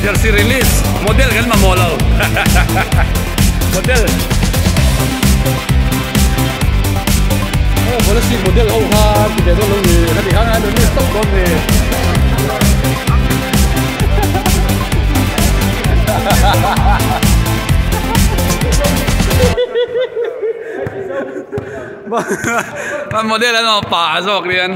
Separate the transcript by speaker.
Speaker 1: Jersey release model kan mamawh lo model Kolasib model ho kha ti ve dawn lo ni ka ti khan a release tawp dawn ni. Model an awm pah zawk rian.